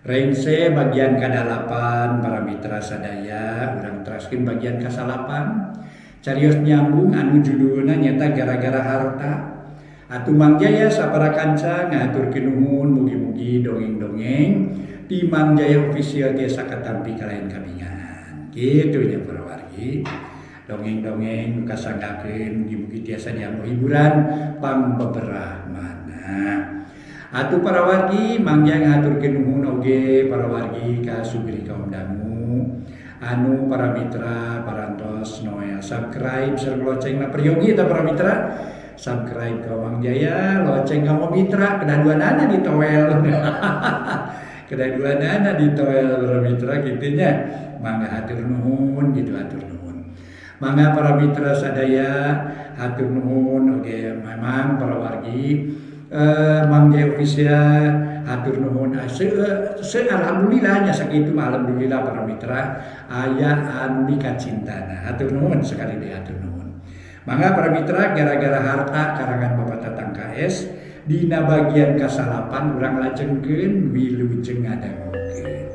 Rengse bagian kadalapan para mitra sadaya urang teraskeun bagian kasalapan carios nyambung anu judulna nyata gara-gara harta. Atuh Mang Jaya sapara kanca ngahaturkeun nuhun mugi-mugi dongeng-dongeng di Mang Jaya Official tiasa katampi kalayan kabingan. Kitu nya para wargi. Dongeng-dongeng nu kasanggakeun mugi-mugi tiasa dianggo hiburan pangbeberah mana. Atuh para wargi Mang Jaya ngahaturkeun nuhun oge para wargi ka Sugri kaum dangu anu para mitra parantos noel subscribe sareng locengna peryogi eta para mitra subscribe ka Mang Jaya loceng ka mitra kedah duanana ditoel kedah duanana ditoel para mitra kitu nya mangga hatur nuhun gitu hatur nuhun mangga para mitra sadaya hatur nuhun oge memang para wargi Mang Jaya Official hatur nuhun alhamdulillah nya sakitu alhamdulillah para mitra aya anu mikacintana hatur nuhun sekali deui hatur nuhun mangga para mitra gara-gara harta karangan Bapak Tatang KS dina bagian kasalapan urang lajengkeun wilujeng ngadangukeun.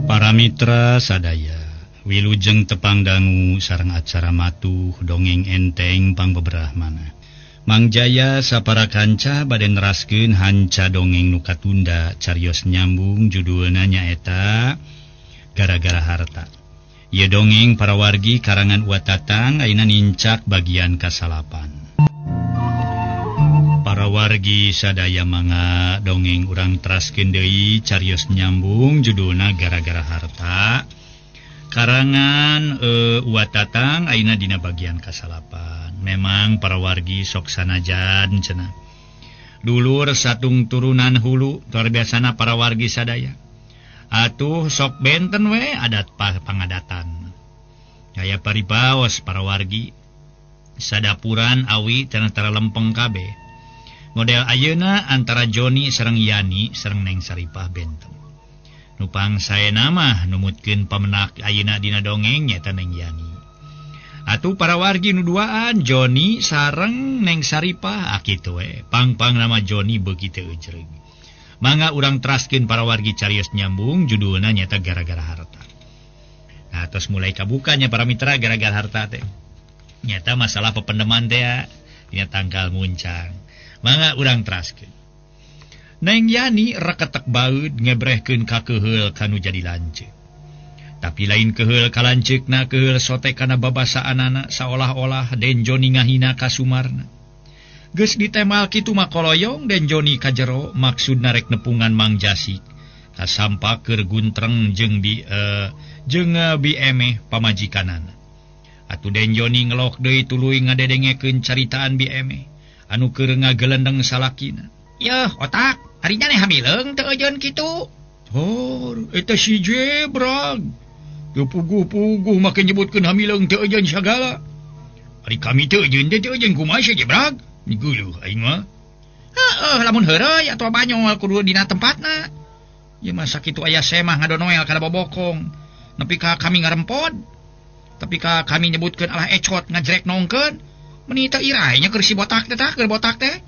Para mitra sadaya wilujeng tepang dangu sareng acara matuh dongeng enteng pangbeberah mana. Mang Jaya sapara kanca bade neraskeun hanca dongeng nu katunda carios nyambung judulna nyaeta gara-gara harta. Ieu dongeng para wargi karangan Wa Tatang ayeuna nincak bagian kasalapan. Para wargi sadaya mangga dongeng urang teraskeun deui carios nyambung judulna gara-gara harta karangan Wa Tatang ayeuna dina bagian kasalapan. Memang para wargi sok sanajan cenah dulur satung turunan hulu luar biasana para wargi sadaya atuh sok benten we adat pangadatan kaya paripaos para wargi sadapuran awi cenah lempeng kabeh model ayeuna antara Joni sareng Yani sareng Neng Saripah benten nupang saena mah numutkeun pamenak ayeuna dina dongeng nyaeta Neng Yani. Atuh para wargi nu duaan Joni sareng Neng Saripah kitu we pang-pang nama Joni beuki teu eucreug. Mangga urang teraskeun para wargi carios nyambung judulna nyaeta gara-gara harta. Nah tos mulai kabukanya para mitra gara-gara harta teh nyaeta masalah pependeman teh dina tangkal muncang. Mangga urang teraskeun. Neng Yani reketek baeud ngebrehkeun ka keuheul kanu jadi lanceuk. Tapi lain keuheul ka lanceukna keuheul sote kana babasaanana saolah-olah Den Joni ngahina ka Sumarna. Geus ditemal kitu mah koloyong Den Joni ka jero maksudna rek nepungan Mang Jasik. Kasampak keur guntreng jeung bi emeh pamajikanana. Atuh Den Joni ngelok deui tuluy ngadedengekeun caritaan bi emeh anu keur ngagelendeng salakina. Yeuh otak, ari nya hamileung teu eujeun kitu. Hor, eta si Jebrag. Teu puguh-puguh make nyebutkeun hamileung teu eujeun sagala. Ari kami teu eujeun teh teu eujeun kumaha si Jebrag? Geuleuh aing mah. Heueuh, lamun heureuy atuh banyol kudu dina tempatna. Ieu mah sakitu aya semah ngadonoel kana bobokong. Nepi ka kami ngarempod. Tapi ka kami nyebutkeun alah ecot ngajrek nongkeun. Meni teu irahe nya keur si botak teh tah, keur botak teh.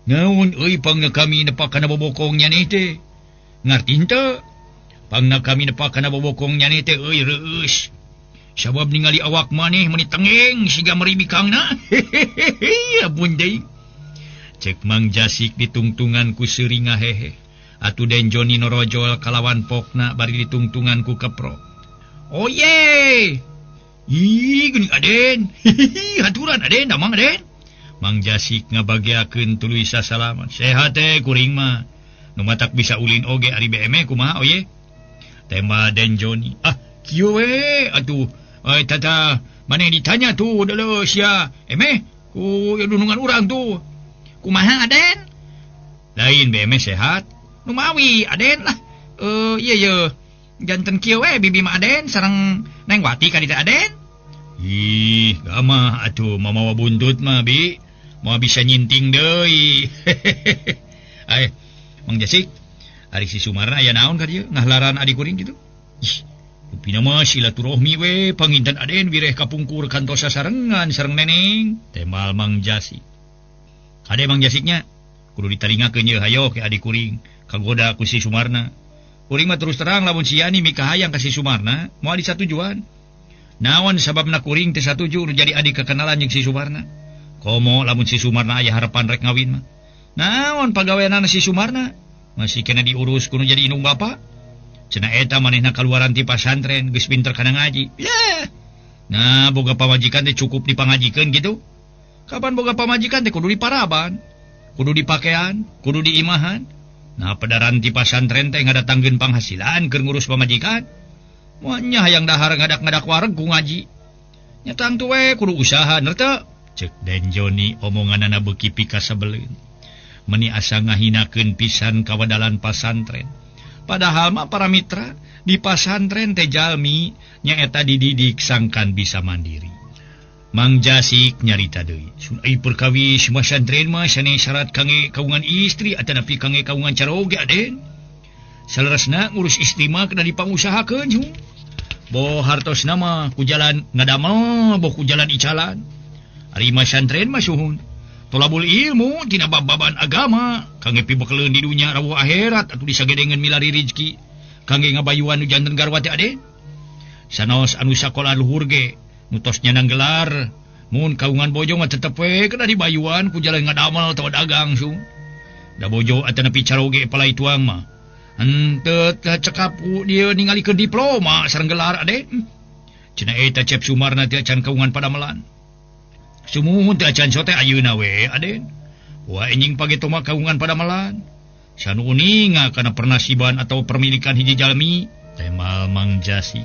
Naon euy pangna kami nepak kana bobokong nya teh. Ngarti henteu? Pangna kami nepak kana bobokong nya teh euy reueus. Sabab ningali awak maneh meuni tengeng siga meribikangna. Hehehe, ampun deui. Cek Mang Jasik ditungtungan ku seuri ngahehe. Atuh Den Joni norojol kalawan pokna bari ditungtungan ku kepro. Oh ye. Ih, geuning Aden. Hihihi, haturan Aden, damang Aden. Mang Jasik ngabageakeun tuluy sasalaman. Sehat teh kuring mah. Nu matak bisa ulin oge ari BM kumaha oye? Tema Den Joni. Ah, kieu we atuh. Ai tata, maneh ditanya tuh deuleu sia. Emeh ku dunungan urang tuh. Kumaha Aden? Lain BM sehat. Nu mawi Aden lah. Ieu ye. Janten kieu we bibi mah Aden sareng Neng Wati ka ditu Aden. Ih, gamah atuh mamawa buntut mah bi. Moal bisa nyinting deui. Ai, Mang Jasik, ari si Sumarna aya naon ka dieu ngahlaran adi kuring kitu? Ih, Rupina mah silaturahmi we panginten Aden wireh kapungkur kantos sasarengan sareng Neneng. Temal Mang Jasi. Kade Mang Jasiknya kudu ditalingakeun ye hayo ke adik kuring kagoda ku si Sumarna. Kuring mah terus terang lamun si Yani mikahayang ka si Sumarna moal disatujuan. Naon sababna kuring teu satuju nu jadi adik kekenalan jeung si Sumarna. Komo lamun si Sumarna aya harapan rek ngawin mah. Naon pagaweanana si Sumarna masih kena diurus kudu jadi indung bapa. Cenah eta manehna kaluaran ti pasantren geus pinter kana ngaji. Yeah. Nah boga pamajikan teh cukup dipangajikeun kitu. Kapan boga pamajikan teh kudu diparaban, kudu dipakean, kudu diimahan. Nah pedaran ti pasantren teh ngadatangkeun panghasilan keur ngurus pamajikan. Moal nya hayang dahar ngadak-ngadak wareg ku ngaji. Nya tangtu we kudu usaha nerte. Cek Den Joni omonganana beuki pikasebeleun. Meni asa ngahinakeun pisan kawadalan pasantren. Padahal mah para mitra di pasantren teh jalmi nyaeta dididik sangkan bisa mandiri. Mang Jasik nyarita deui. Sun ai perkawis masantren mah sanes syarat kangge kaungan istri atanapi kangge kaungan caroge Aden. Saleresna ngurus istri mah kena dipangusahakeun jung. Boh hartosna mah ku jalan ngadamel boh ku jalan icalan. Ari masantren mah suhun. Tolabul ilmu tina bab-baban agama kangge pibekeleun di dunya rawuh akhirat atuh disagedengeun milari rizki kangge ngabayuan nu janten garwa teh Aden. Sanaos anu sakola luhur ge nu tos nyanang gelar mun kaungan bojo mah tetep we kena dibayuan ku jalan ngadamel atawa dagang su. Da bojo atanapi caroge palai tuang mah henteu cekap ku dieu ningalikeun diploma sareng gelar Aden. Cenah eta Cep Sumarna teh acan kaungan padamelan. Sumuhun teu acan sote ayeuna we Aden. Wah enjing pageto mah kaungan padamelan. Sanu uninga kana pernasiban atau permilikan hiji jalmi. Temal Mang Jasi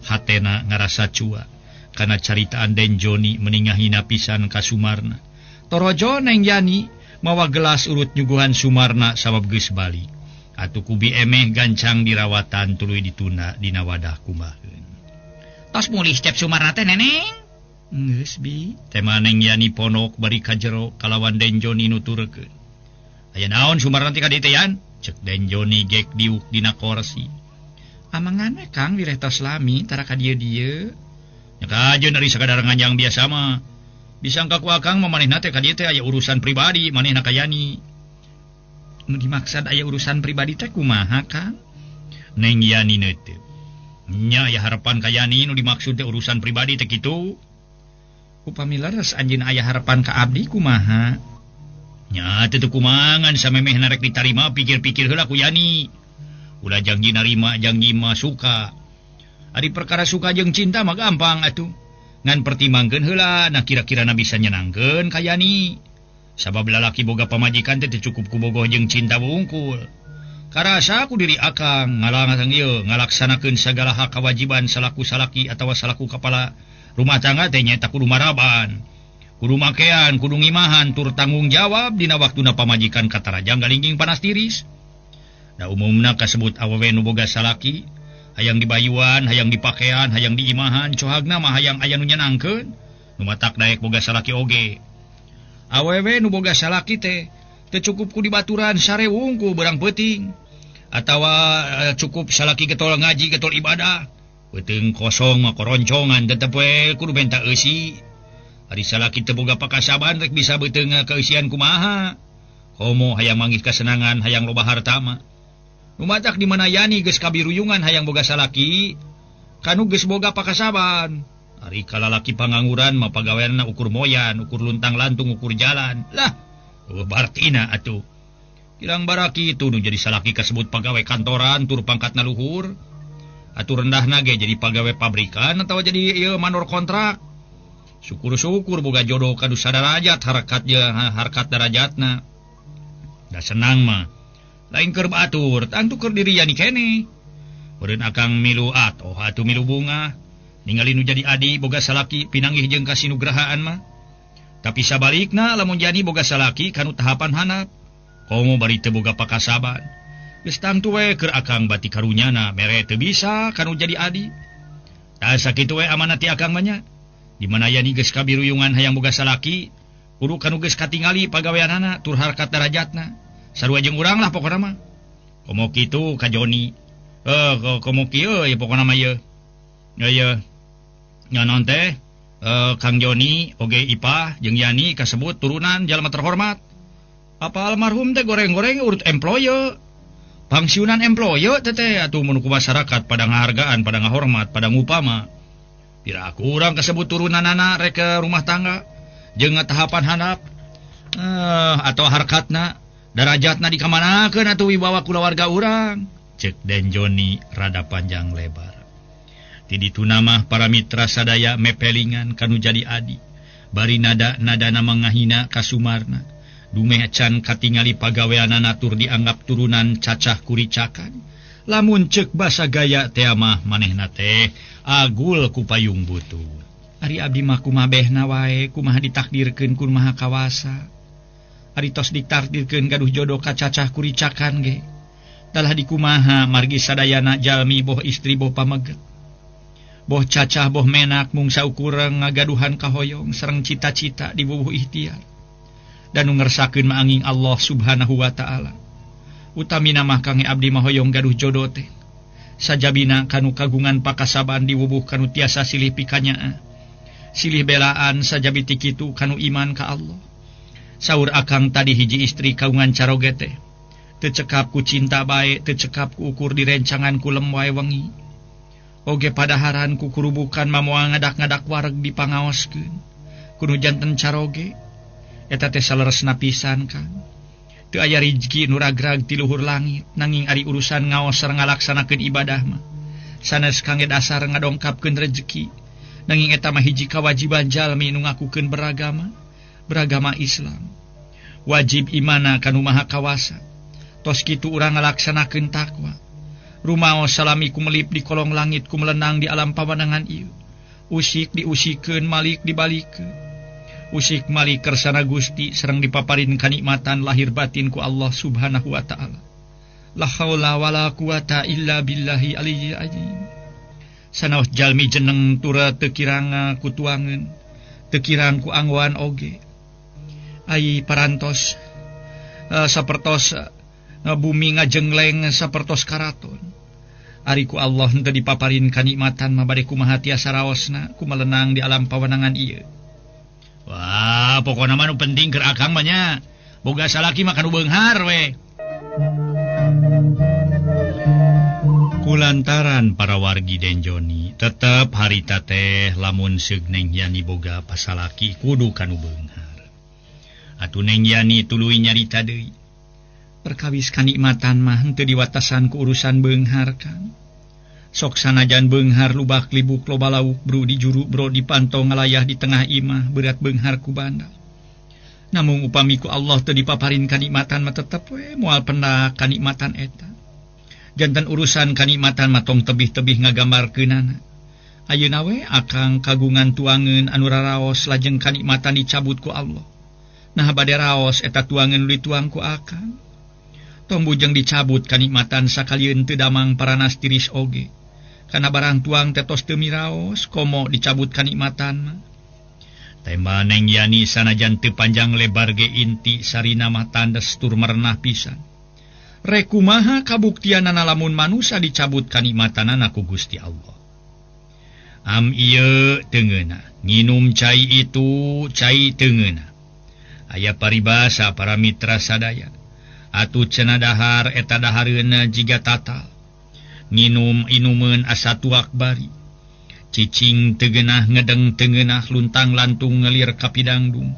hatena ngarasa cua kana caritaan Den Joni meningahina pisan ka Sumarna. Torojo Neng Yani mawa gelas urut nyuguhan Sumarna sabab geus balik. Atuh kubi emeh gancang dirawatan tuluy ditunda dina wadah kumbaheun. Tos mulih Cep Sumarna teh Neneng. Geus bi, tema Neng Yani ponok bari ka jero kalawan Den Joni nuturkeun. Aya naon Sumarna teh ka dieu teh Yan? Cek Den Joni gek diuk dina korsi. Amangan we Kang direh tos lami tara ka dieu-dieu. Nya kajeun ari sakadar nganjang biasa mah. Disangka ku akang mah manehna teh ka dieu teh aya urusan pribadi manehna ka Yani. Nu dimaksad aya urusan pribadi teh kumaha Kang? Neng Yani neuteut. Nya aya harapan ka Yani nu dimaksud teh urusan pribadi teh kitu. Upami leres anjeun aya harapan ka abdi kumaha? Nya teu kumangan samemehna rek ditarima pikir-pikir heula ku Yani. Ulah janji narima janji mah suka. Ari perkara suka jeung cinta mah gampang atuh. Ngan pertimbangkeun heula nah kira-kira na bisa nyenangkeun ka Yani. Sabab lalaki boga pamajikan teh teu cukup ku bogoh jeung cinta wungkul. Karasa ku diri akang ngalangan ieu ngalaksanakeun sagala hak kewajiban salaku salaki atawa salaku kepala rumah tangga teh nyaeta kudu maraban, kudu makean, kudu ngimahan tur tanggung jawab dina waktuna pamajikan katarajang galingging panas tiris. Da umumna kasebut awewe nu boga salaki hayang dibayuan, hayang dipakean, hayang diimahan, cohagna mah hayang aya nu nyenangkeun, nu matak daek boga salaki oge. Awewe nu boga salaki teh teu cukup ku dibaturan sare wungku berang peuting atawa cukup salaki getol ngaji, getol ibadah. Peuting kosong mah koroncongan tetep we kudu menta eusi. Ari salaki teu boga pakasaban rek bisa beuteung kaeusian kumaha. Komo hayang manggih kasenangan, hayang loba harta mah. Nu matak di mana Yani geus kabiruyungan hayang boga salaki kanu geus boga pakasaban. Ari kalalaki pangangguran mah pagaweanna ukur moyan, ukur luntang-lantung, ukur jalan. Lah, eueuh bartina atuh. Kilang baraki itu nu jadi salaki kasebut pagawe kantoran tur pangkatna luhur. Atuh rendahna ge jadi pagawe pabrikan atawa jadi ieu mandor kontrak. Syukur-syukur boga jodoh kanu sadarajat harkat je harkat darajatna. Da senang mah. Lain keur batur, tangtu keur diri Yani keneh. Meureun akang milu atoh atuh milu bunga. Ningali nu jadi adi boga salaki pinanggih jeung kasinugrahaan mah. Tapi sabalikna lamun jadi boga salaki kanu tahapan handap. Komo bari teu boga pakasaban. Geus tangtu we keur akang bati karunyana mere teu bisa kanu jadi adi. Tah sakitu we amanat ti akang mah nya. Di mana Yani geus kabiruyungan hayang boga salaki, kudu kanu geus katingali pagaweanana tur harkat darajatna. Sarua jeung urang lah pokona mah. Komo kitu ka Joni. Komo kieu ye pokona mah ye. Ieu nyanon teh Kang Joni oge Ipah jeung Yani kasebut turunan jalma terhormat. Apa almarhum teh goreng-goreng urut employe. Pangsiunan employe teh teh atuh mun ku masyarakat pada ngahargaan, pada ngahormat, pada ngupama. Pira kurang kasebut turunanana rek ke rumah tangga jeung tahapan handap atau harkatna darajatna dikamanakeun atuh wibawa kulawarga urang. Cek Den Joni rada panjang lebar. Ti ditu mah para mitra sadaya mepelingan kanu jadi adi. Bari nada-nadana mangahina ka Sumarna. Dumeh can katingali pagaweanana tur dianggap turunan cacah kuricakan. Lamun cek basa gaya teh mah manehna teh agul ku payung butut. Ari abdi mah kumaha behna wae, kumaha ditakdirkeun ku Maha Kawasa. Ari tos ditakdirkeun gaduh jodoh ka cacah kuricakan ge. Dalah dikumaha margi sadayana jalmi boh istri boh pameget. Boh cacah boh menak mung saukurang ngagaduhan kahoyong sareng cita-cita dibubuh ikhtiar. Dan nu ngersakeun maanging Allah Subhanahu wa taala. Utamina mah kange abdi mah hoyong gaduh jodoh teh. Sajabina kanu kagungan pakasaban diwubuh kanu tiasa silih pikanyaa. Silih belaan sajabi ti kitu kanu iman ka Allah. Saur akang tadi hiji istri kagungan caroge teh. Teu cekap ku cinta bae, teu cekap ku ukur direncangan ku lem wae wengi. Oge padaharan ku kurubukan mamoal ngadak-ngadak wareg dipangaoskeun. Kudu janten caroge. Eta teh saleresna pisan Kang. Teu aya rijki nu ragrag ti luhur langit, nanging ari urusan ngaos sareng ngalaksanakeun ibadah mah sanes kangge dasar ngadongkapkeun rejeki. Nanging eta mah hiji kawajiban jalmi nu ngakukeun beragama, beragama Islam. Wajib imana ka nu Maha Kawasa. Tos kitu urang ngalaksanakeun takwa. Rumaos salami kumelip di kolong langit kumelenang di alam pawenangan ieu. Usik diusikeun, malik dibalikeun. Usik malik kersana Gusti sareng dipaparin kanikmatan lahir batin ku Allah Subhanahu wa taala. La haula wala quwata illa billahi aliyyil azim. Sanaos jalmi jeneng tura teu kirang ku tuangeun, teu kirang ku anggoan oge. Ai parantos sapertos bumi ngajengleng sapertos karaton. Ari ku Allah henteu dipaparin kanikmatan mah bade kumaha tiasa raosna kumelenang di alam pawenangan ieu. Wah, pokona mah nu penting keur akang mah nya. Boga salaki mah kanu beunghar we. Kulantaran para wargi Den Joni tetep harita teh lamun seug Neng Yani boga pasalaki kudu kanu beunghar. Atuh Neng Yani tuluy nyarita deui. Perkawis kanikmatan mah henteu diwatasan ku urusan beunghar Kang. Sok sanajan beunghar lubak libuk loba lauk bro di juru bro di pantau ngalayah di tengah imah berat beunghar ku bandal. Namung upami ku Allah teu dipaparin kanikmatan mah tetep we moal pendak kanikmatan eta. Jantan urusan kanikmatan mah tong tebih-tebih ngagambarkeunana. Ayeuna we akang kagungan tuangeun anu raraos lajeng kanikmatan dicabut ku Allah. Nah bade raos eta tuangeun dituang ku akang. Tong bujeng dicabut kanikmatan sakalieun teu damang paranas tiris oge. Kana barang tuang tetos teu miraos komo dicabut kanikmatan mah. Tema Neng Yani sanajan teu panjang lebar ge inti sarina mah tandes tur merenah pisan. Rek kumaha kabuktianana lamun manusa dicabut kanikmatanana ku Gusti Allah. Am ieu teu ngeunah, nginum cai itu cai teu ngeunah. Aya paribasa para mitra sadaya. Atuh cenah dahar eta dahareunna jiga tatal. Nginum inumeun asa tuak bari. Cicing teu geunah ngedeng teu geunah luntang lantung ngelir ka pidangdung.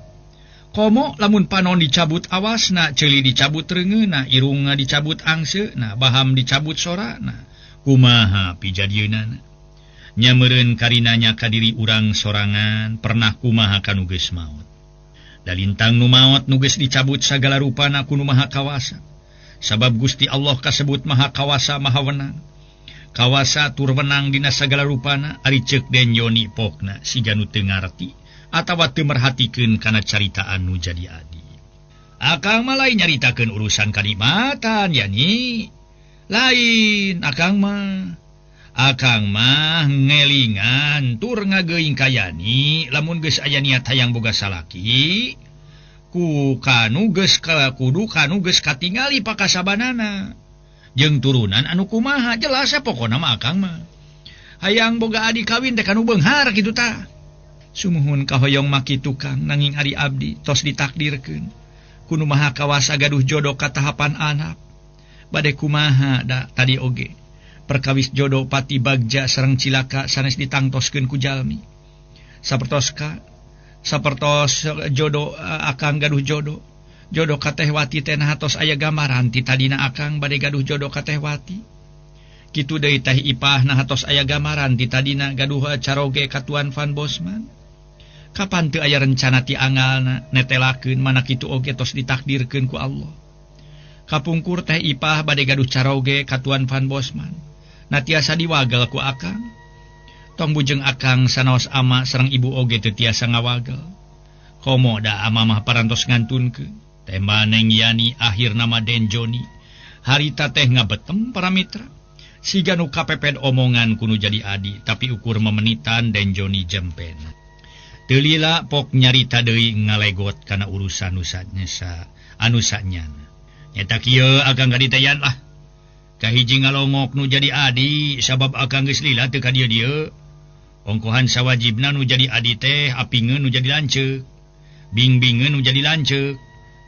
Komo lamun panon dicabut awasna, ceuli dicabut reungeuna, irungna dicabut angseuna, baham dicabut sorana. Kumaha pijadieunana? Nya meureun karinanya ka diri urang sorangan pernah kumaha ka nu geus maot. Dalintang nu maot nu geus dicabut sagala rupana ku nu Maha Kawasa. Sabab Gusti Allah kasebut Maha Kawasa Maha Wenang. Kawasa tur wenang dina sagala rupana ari ceuk Den Joni pokna siga nu teu ngarti atawa teu merhatikeun kana caritaan nu jadi adi. Akang mah lain nyaritakeun urusan kanikmatan Yani. Lain akang mah. Akang mah ngelingan tur ngageuing ka Yani lamun geus aya niat hayang boga salaki ku kanu geus kudu kanu geus katingali pakasabanana. Jeung turunan anu kumaha jelas pokona mah akang mah. Hayang boga adi kawin teh kanu beunghar kitu tah. Sumuhun kahoyong mah kitu Kang, nanging ari abdi tos ditakdirkeun. Ku Nu Maha Kawasa gaduh jodoh ka tahapan anak. Bade kumaha da tadi oge. Perkawis jodoh pati bagja sareng cilaka sanes ditangtoskeun ku jalmi. Sapertos ka sapertos jodoh akang gaduh jodoh. Jodoh ka Teh Wati teh naha tos aya gambaran ti tadina akang bade gaduh jodoh ka Teh Wati. Kitu deui Teh Ipah naha tos aya gambaran ti tadina gaduh caroge ka Tuan Van Bosman. Kapan teu aya rencana ti angalna netelakeun mana kitu oge tos ditakdirkeun ku Allah. Kapungkur Teh Ipah bade gaduh caroge ka Tuan Van Bosman. Na tiasa diwagel ku akang. Tong bujeng akang sanaos ama sareng ibu oge teu tiasa ngawagel. Komo da ama mah parantos ngantunkeun. Tema Neng Yani akhir nama Den Joni. Harita teh ngabetem para mitra. Siga nu kapepet omongan kuno jadi adi, tapi ukur memenitan Den Joni jempen. Teu lila pok nyarita deui ngalegot kana urusan anu sanyana. Nyata kieu akang kaditayan lah. Kahiji ngalongok nu jadi adi sabab akang geus lila teu ka dieu-dieu. Ongkohan sawajibna nu jadi adi teh apingeun nu jadi lanceuk. Bingbingeun nu jadi lanceuk.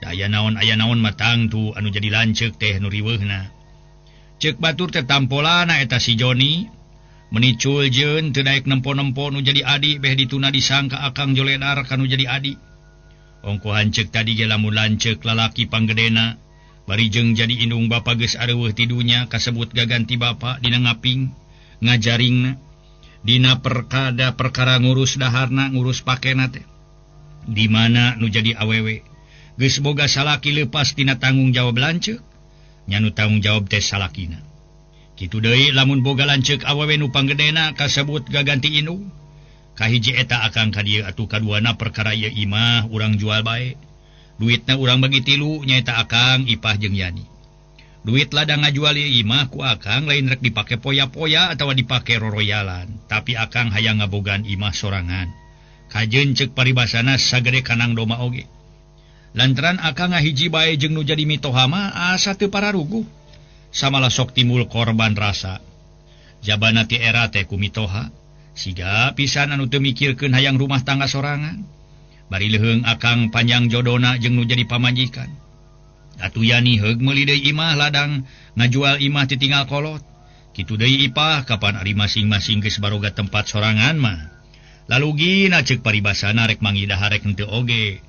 Aya naon matang tu anu jadi lanceuk teh nu riweuhna. Ceuk batur teh tampolana eta si Joni menicul jeun teu daek nempo-nempo nu jadi adi beh dituna disangka akang joledar kanu jadi adi. Ongkohan ceuk tadi ge lamun lanceuk lalaki panggedena bari jeung jadi indung bapa geus areuweuh ti dunya kasebut gaganti bapa dina ngaping ngajaringna dina perkada perkara ngurus daharna ngurus pakena teh. Di mana nu jadi awewe geus boga salaki leupas tina tanggung jawab lanceuk nya nu tanggung jawab teh salakina. Kitu deui lamun boga lanceuk awewe nu panggedena kasebut gaganti indung. Kahiji eta akang ka dieu atuh kaduana perkara ieu imah urang jual bae. Duitna urang bagi tilu nyaeta akang Ipah jeung Yani. Duit ladang ngajual ieu imah ku akang lain rek dipake poya-poya atawa dipake roroyalan, tapi akang hayang ngabogaan imah sorangan. Kajeun ceuk paribasana sagede kanang doma oge. Lantaran akang ngahiji bae jeung nu jadi mitoha mah asa teu pararuguh. Samalah sok timbul korban rasa. Jabana ti era teh ku mitoha, siga pisan anu teu mikirkeun hayang rumah tangga sorangan. Bari leuheung akang panjang jodona jeung nu jadi pamajikan. Atuh Yani heug meuli deui imah ladang ngajual imah titinggal kolot. Kitu deui Ipah kapan ari masing-masing geus baroga tempat sorangan mah. Lalu gina ceuk paribasana rek mangidah rek henteu oge.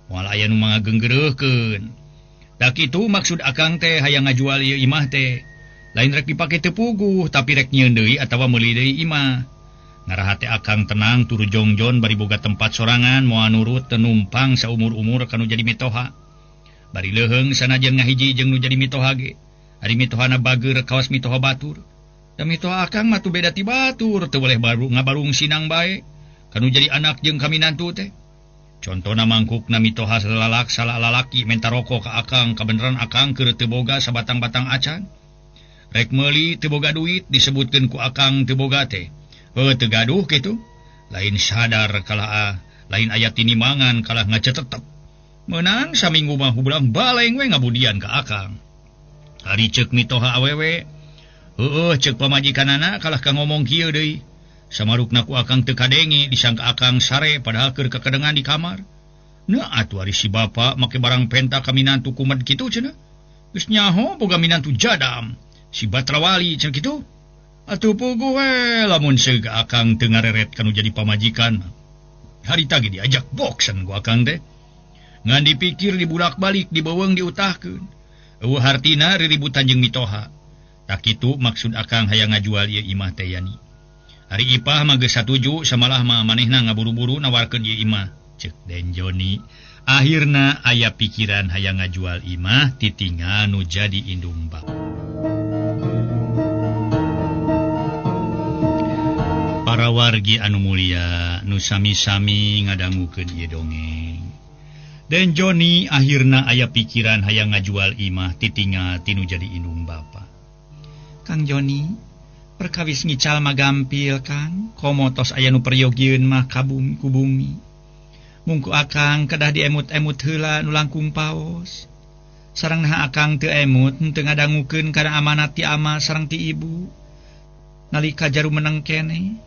Moal aya nu mangagenggereuhkeun. Da kitu maksud akang teh hayang ngajual ieu imah teh. Lain rek dipake teu puguh tapi rek nyieun deui atawa meuli deui imah. Ngarah teh akang tenang turu jongjon bari boga tempat sorangan moal nurut teu numpang saumur-umur kanu jadi mitoha. Bari leuheung sanajan ngahiji jeung nu jadi mitoha ge. Ari mitohana bageur kawas mitoha batur. Da mitoha akang mah tu beda ti batur teu boleh baru ngabarung sinang bae kanu jadi anak jeung kaminantu teh. Contona mangkukna mitoha salalak salah lalaki menta rokok ka akang kabeneran akang keur teu boga sabatang-batang acan. Rek meuli teu boga duit disebutkeun ku akang teu boga teh. Heuh teu gaduh kitu. Lain sadar kalah lain aya tinimangan kalah ngacetetep. Meunang saminggu mah hubelang baleng we ngabudian ka akang. Ari ceuk mitoha awewe, heueuh ceuk pamajikanana kalah ka ngomong kieu deui. Samarukna ku akang teu kadenge disangka akang sare padahal keur kakedengan di kamar. Nah atuh ari si bapa make barang penta ka minantu kumed kitu cenah. Geus nyaho boga minantu jadam. Si Batrawali cenah kitu. Atuh puguh we lamun seug akang teu ngareret kanu jadi pamajikan. Harita ge diajak boksen ku akang teh. Ngan dipikir dibulak-balik dibeuweung diutahkeun. Eueuh hartina riributan jeung mitoha. Tak kitu maksud akang hayang ngajual ieu imah teh Yani. Ari Ipah mah geus satuju samalah mah manehna ngaburu-buru nawarkeun ieu imah. Ceuk Den Joni. Akhirna aya pikiran hayang ngajual imah titingal nu jadi indung bapa. Para wargi anu mulia nu sami-sami ngadangukeun ieu dongeng. Den Joni akhirna aya pikiran hayang ngajual imah titingal tinu jadi indung bapa. Kang Joni, perkawis ngical mah gampil Kang, komo tos aya nu peryogieun mah kabumi ku bumi. Mungku akang kedah diemut-emut heula nu langkung paos. Sareng naha akang teu emut henteu ngadangukeun kana amanat ti ama sareng ti ibu. Nalika jaru menang keneh.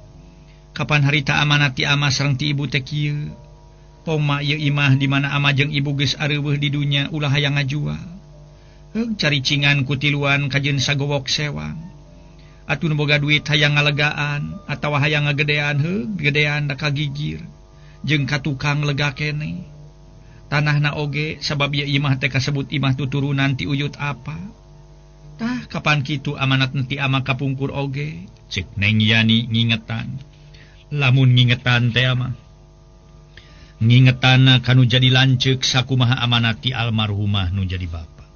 Kapan harita amanat ti ama sareng ti ibu teh kieu. Poma ieu imah di mana ama jeung ibu geus areuweuh di dunya ulah hayang ngajual. Heug caricingan ku tiluan kajeun sagowok sewang. Atuh nu boga duit hayang ngalegaan atawa hayang ngagedean heug gedean da kagigir. Jeung ka tukang lega keneh. Tanahna oge sabab ieu imah teh kasebut imah tuturunan ti uyut apa. Tah kapan kitu amanat ti ama kapungkur oge. Cek Neng Yani ngingetan. Lamun ngingetan teh ama ngingetan kanu jadi lanceuk sakumaha amanat ti almarhumah nu jadi bapa.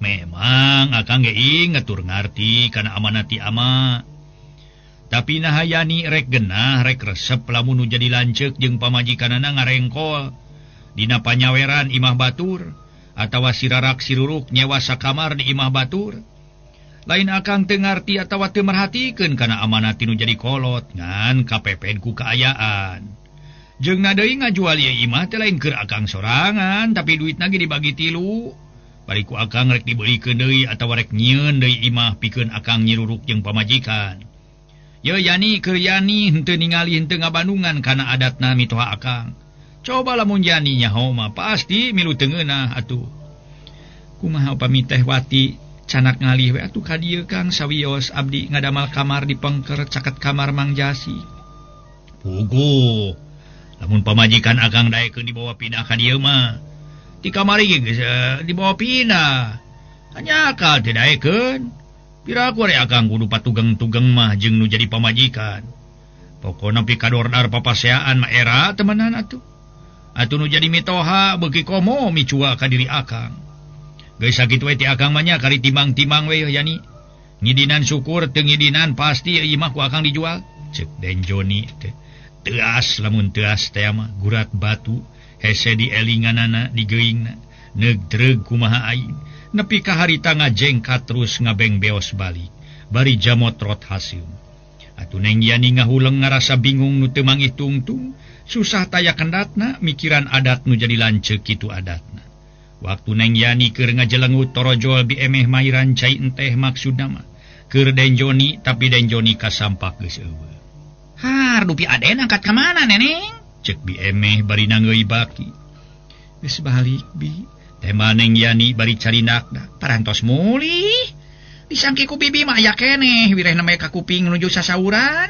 Memang akang ge inget tur ngarti kana amanat ti ama. Tapi naha Yani rek genah rek resep lamun nu jadi lanceuk jeung pamajikanana ngarengkol dina panyaweran imah batur atawa sirarak siruruk nyewa sakamar di imah batur. Lain akang teu ngarti atawa teu merhatikeun kana amanat nu jadi kolot ngan kapeped ku kaayaan. Jeung na deui ngajual ieu imah teh lain keur akang sorangan tapi duitna ge dibagi tilu. Bari ku akang rek dibeulikeun deui atawa rek nyieun deui imah pikeun akang nyiruruk jeung pamajikan. Ye Yani keur Yani henteu ningali henteu ngabandungan kana adatna mitoha akang. Coba lamun Yani nyaho mah pasti milu teu ngeunah atuh. Kumaha upami teh Wati canak ngalih we atuh ka dieu Kang sawios abdi ngadamal kamar di pengker caket kamar Mang Jasi. Puguh. Lamun pamajikan akang daekeun dibawa pindah ka dieu mah. Di kamari ge geus dibawa pindah. Hanya akal teu daekeun. Piraku ari akang kudu patugeng-tugeng mah jeung nu jadi pamajikan. Pokona pikadordar papaseaan mah era temenan atuh. Atuh nu jadi mitoha beuki komo micua ka diri akang. Geus sakitu we ti akang mah nya kari timang-timang we Yani. Ngidinan syukur teu ngidinan pasti ieu imah ku akang dijual. Ceuk Den Joni teh. Teas lamun teas teh mah gurat batu hese dielinganana digeuingna neugdreug kumaha aing. Nepi ka harita ngajengkat terus ngabeng beos balik bari jamotrot haseum. Atuh Neng Yani ngahuleng ngarasa bingung nu teu mangih tungtung, susah taya kendatna mikiran adat nu jadi lanceuk kitu adatna. Waktu Neng Yani keur ngajelengut torojol bi emeh mairan cai enteh maksudna mah keur Den Joni tapi Den Joni kasampak geus eueuh. Har dupi aden angkat ka mana neneng? Cek bi emeh bari nangeui baki. Geus balik bi. Tema Neng Yani bari carinakna parantos mulih. Disangki ku bibi mah aya keneh wirehna mah ka kuping nuju sasauran.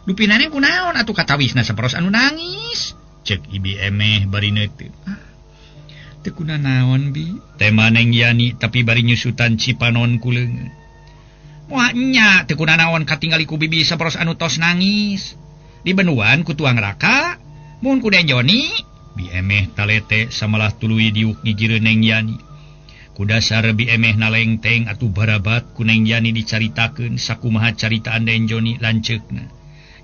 Dupi neneng kunaon atuh katawisna saperos anu nangis. Cek ibi emeh bari neuteut. Ah, teu kuna naon bi? Tema Neng Yani tapi bari nyusutan cipanon ku leungeun. Moal nya teu kuna naon katingali ku bibi saperos anu tos nangis. Di benuan ku tuang raka mun ku Den Joni. Bi emeh talete samalah tuluy diuk gigireun Neng Yani. Ku dasar bi emeh nalengteng atuh barabat ku Neng Yani dicaritakeun sakumaha caritaan Den Joni lanceukna.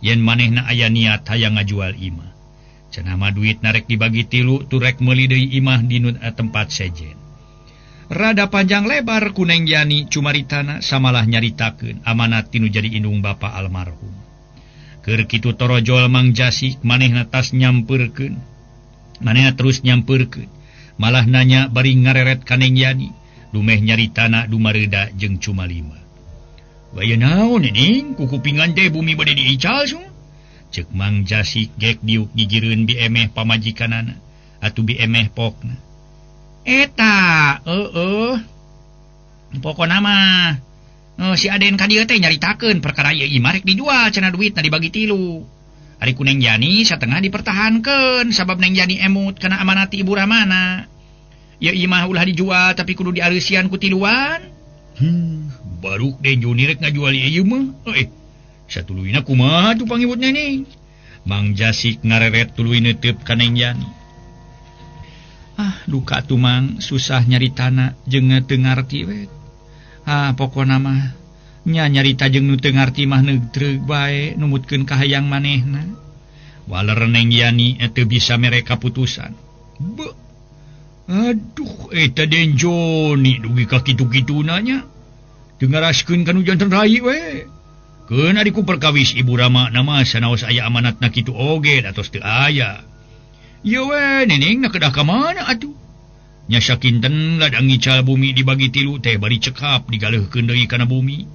Yen manehna aya niat hayang ngajual imah. Cenah mah duit narek dibagi tilu tur rek meuli deui imah di nu tempat sejen. Rada panjang lebar ku Neng Yani cumaritana samalah nyaritakeun amanat tinu jadi indung bapa almarhum. Keur kitu torojol Mang Jasik manehna tas nyampeurkeun. Manehna terus nyampeurkeun. Malah nanya bari ngareret ka Neng Yani, dumeh nyaritana dumareuda jeung cumalima. Baya naon neneng kukupingan teh bumi bade diical sung. Ceuk Mang Jasik gek diuk gigireun bi emeh pamajikanana atuh bi emeh pokna. Eta heueuh. Pokona mah si Aden ka dieu teh nyaritakeun perkara ieu imah rek dijual cenah duitna dibagi tilu. Ari ku Neng Yani satengah dipertahankeun sabab Neng Yani emut kana amanat ti Ibu Ramana. Ieu imah ulah dijual tapi kudu diareusian ku tiluan. Baruk Den Joni rek ngajual ieu mah. Satuluyna kumaha tuh pangibut neneng? Mang Jasik ngareret tuluy neuteub ka Neng Yani. Ah, duka tuh Mang, susah nyaritana jeung teu ngarti we. Ah, pokona mah nya nyarita jeung nu teu ngarti mah neugdreug bae numutkeun kahayang manehna. Waler Neng Yani teu bisa mere kaputusan. Beuh. Aduh, eta Den Joni dugi ka kitu-kituna nya. Teu ngaraskeun ka nu janten rai we. Keun ari ku perkawis Ibu Rama nama sanaos aya amanatna kitu oge atos teu aya. Ieu we neneng na kedah ka mana atuh? Nya sakinten ladang ngical bumi dibagi tilu teh bari cekap digaleuhkeun deui kana bumi.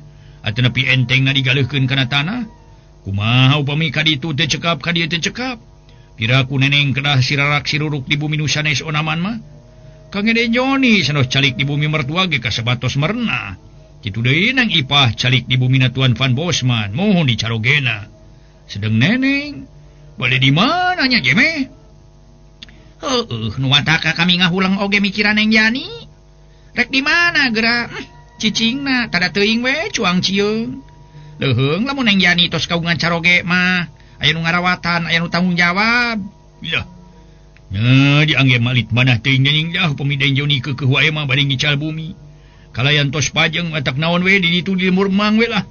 Atanapi entengna digaleuhkeun kana tanah. Kumaha upami ka ditu teu cekap ka dieu teu cekap. Piraku neneng kedah sirarak siruruk di bumi nu sanes onaman mah. Kang Eden Joni sanos calik di bumi mertua ge kasabatos merenah. Kitu deui Nang Ipah calik di bumi na Tuan Van Bosman mohon dicarogena. Sedeng neneng bade di mana nya jeme? Heueuh nu wataka kami ngahulang oge mikiran Neng Yani. Rek di mana geura? Cicingna tada teuing we cuang cieung. Leuheung lamun Neng Yani tos kagungan caroge mah aya nu ngarawatan, aya nu tanggung jawab. Lah. Nya diangge malit manah teuing dening dah upami Den Joni keukeuh wae mah bade ngical bumi. Kalayan tos pajeng atak naon we di ditu di lembur mang we lah.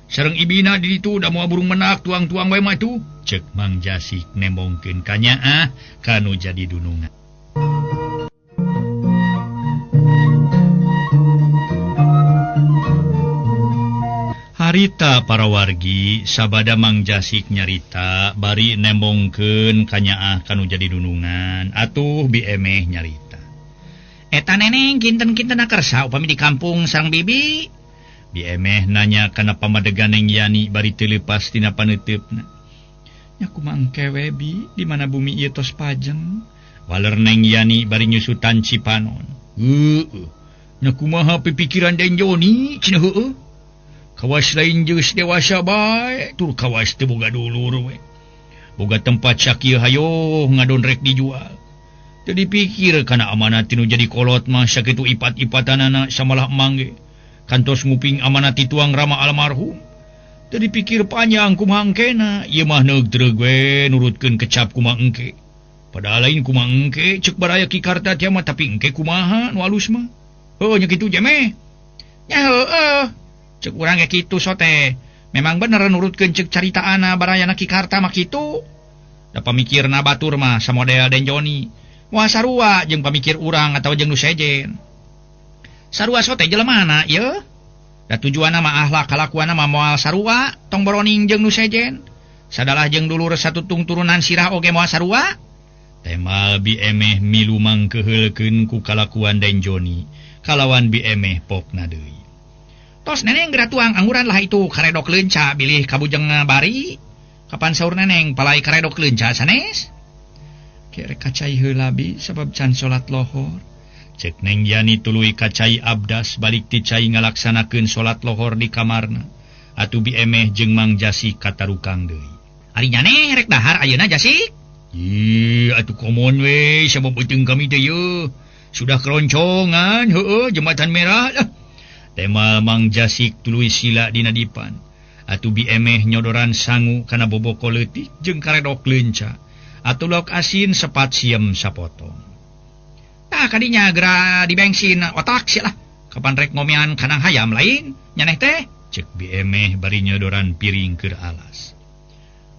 Sareng ibina di ditu da moal burung menak tuang-tuang we mah tuh. Cek Mang Jasik nembongkeun kanyaah kanu jadi dunungan. Harita para wargi sabada Mang Jasik nyarita bari nembongkeun kanyaah kanu jadi dunungan atuh biemeh nyarita. Eta neneng kinten-kinten kersa upami di kampung sareng bibi. Biemeh nanya kana pamadegan Neng Yani bari teu leupas tina paneuteup-na. Nya kumaha engke we bi di mana bumi ieu tos pajeng. Waler Neng Yani bari nyusutan cipanon. Heueuh. Nya kumaha pipikiran Den Joni cenah heueuh. Kawas lain geus dewasa bae tur kawas teu boga dulur we. Boga tempat sakieu hayoh ngadon rek dijual. Teu dipikir kana amanat tinu jadi kolot mah sakitu ipat-ipatanana samalah emang ge. Kantos nguping amanat ti tuang Rama almarhum. Teu dipikir panjang kumaha engkena, ieu mah neug treug we nurutkeun kecap kumaha engke. Padahal lain kumaha engke ceuk baraya Ki Karta teh mah tapi engke kumaha nu alus mah. Heuh nya kitu jeme. Nya heueuh. Cek urang ge kitu sote. Memang bener nurutkeun ceuk caritaana barayana Ki Karta mah kitu. Da pamikirna batur mah samodel Den Joni. Wah sarua jeung pamikir urang atawa jeung nu sejen. Sarua sote jelemana ieu? Da tujuanna mah ahlak kalakuanna mah moal sarua tong boroning jeung nu sejen. Sadalah jeung dulur satutung turunan sirah oge moal sarua. Temal biemeh milu mangkeuheulkeun ku kalakuan Den Joni kalawan biemeh pokna deui. Tos neneng geura tuang angguran lah itu karedok leunca bilih kabujeng bari. Kapan saur neneng palai karedok leunca sanes? Kere kacai heula bi sabab can salat lohor. Cek Neng Yani tuluy kacai abdas balik ti cai ngalaksanakeun salat lohor di kamarna. Atuh biemeh jeung Mang Jasik katarukang deui. Ari nyaneh rek dahar ayeuna Jasik? Ih, atuh komon we sabab beuteung kami teh yeuh. Sudah keroncongan heueuh jembatan merah lah. Temal Mang Jasik tuluy sila dina dipan. Atuh biemeh nyodoran sangu kana boboko leutik jeung karedok leunca. Atuh lauk asin sepat siem sapotong. Tah kadinya geura di bensin otak sia lah. Kapan rek ngomean kanang hayam lain nyaneh teh? Cek biemeh bari nyodoran piring keur alas.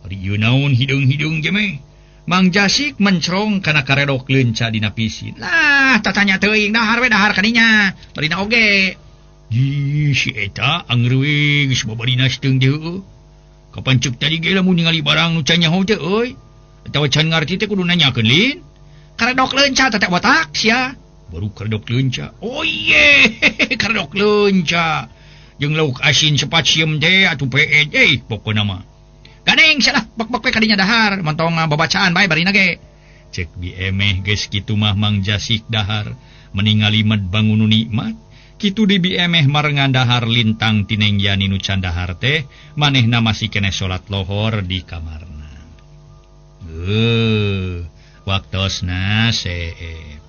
Ari ieu naon hideung-hideung jemeh? Mang Jasik mencrong kana karedok leunca dina pisin. Lah tatanya teuing dahar we dahar kadinya. Barina oge. Ih, si eta anger we geus babarina seteung teh heueuh. Kapan ceuk tadi ge lamun ningali barang nu can nyaho teh euy. Atawa can ngarti teh kudu nanyakeun lin. Karedok leunca teh botak sia. Baru karedok leunca. Oh iye, karedok leunca. Jeung lauk asin sepat sieum teh atuh peed euy pokona mah. Ganeng sia lah bek-bek we kadinya dahar montong babacaan bae barina ge. Cek biemeh geus kitu mah Mang Jasik dahar meningali med bangun nu nikmat. Kitu di biemeh marengan dahar lintang ti Neng Yani nu can dahar teh manehna masih keneh salat lohor di kamarna. Waktosna seep.